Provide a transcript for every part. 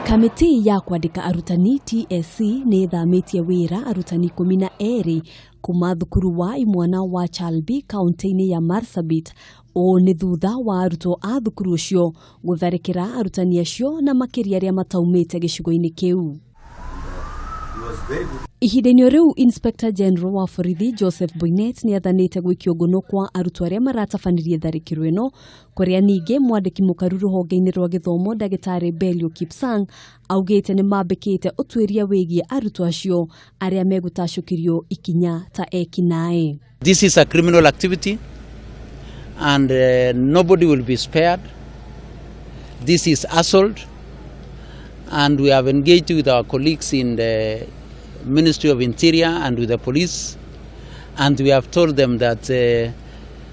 Kamĩtĩ ya kwandĩka arutani TSC nĩ ĩthamĩtie wĩra arutani 12 kuma thukuru wa imwana wa Chalbi kaunti-inĩ ya Marsabit. Ũũ nĩ thutha wa arutwo a thukuru ũcio gũtharĩkĩra arutani acio na makĩria arĩa mataumĩte gĩcigo-inĩ kĩu. Ihinda-inĩ rĩu, Inspector General wa borithi Joseph Boinnet nĩ athanĩte gwĩkio ngono kwa arutwo arĩa maratabanirie tharĩkĩro ĩno, kũrĩa ningĩ mwandĩki mũkaru rũhonge-inĩ rwa gĩthomo ndagĩtarĩ Belio Kipsang augĩte nĩ mambĩkĩte ũtuĩria wĩgiĩ arutwo acio arĩa megũtacũkĩrio ikinya ta ekinaĩ. This is a criminal activity and nobody will be spared. This is assault, and we have engaged with our colleagues in the Ministry of Interior and with the police, and we have told them that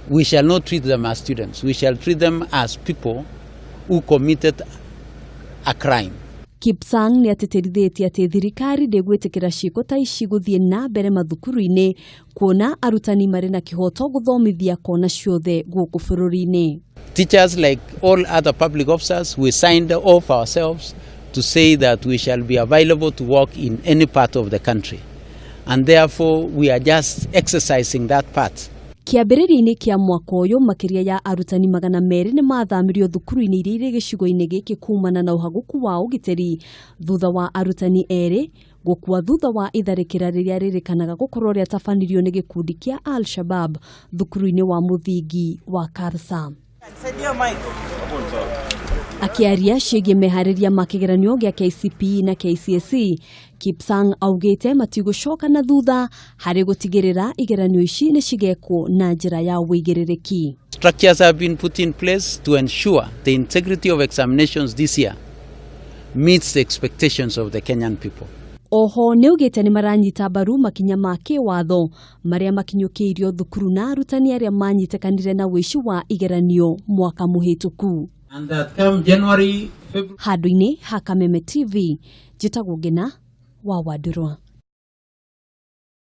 we shall not treat them as students. We shall treat them as people who committed a crime. Kipsang nĩ atĩtĩrithĩtie atĩ thirikari ndĩgwĩtĩkĩra ciĩko ta ici gũthiĩ na mbere mathukuru-inĩ, kuona arutani marĩ na kĩhoto gũthomithia kona ciothe gũkũ bũrũri-inĩ. Teachers, like all other public officers, we signed off ourselves to say that we shall be available to work in any part of the country. And therefore, we are just exercising that part. Kĩambĩrĩria-inĩ kĩa mwaka ũyũ, makĩria ya arutani 200 nĩ mathamirio thukuru-inĩ iria irĩ gĩcigo-inĩ gĩkĩ kumana na ũhagũku wa ũgitĩri, thutha wa arutani erĩ gũkua thutha wa itharĩkĩra rĩrĩa rĩrĩkanaga gũkorwo rĩatabanirio nĩ gĩkundi kĩa Al-Shabab thukuru-inĩ wa mũthingi wa Karsa. Akĩaria ciĩgiĩ meharĩria ma kĩgeranio gĩa KCPE na KCSE, Kipsang augĩte matigũcoka na thutha harĩ gũtigĩrĩra igeranio ici nĩ cigekwo na njĩra ya ũigĩrĩrĩki. Structures have been put in place to ensure the integrity of examinations this year meets the expectations of the Kenyan people. Oho nĩ augĩte nĩ maranyita mbaru makinya ma kĩwatho marĩa makinyũkĩirio thukuru na arutani arĩa manyitĩkanire na ũici wa igeranio mwaka mũhĩtũku. And that come January, February, Handũ-inĩ ha Kameme TV, njĩtagwo Ngina wa Wandũrwa.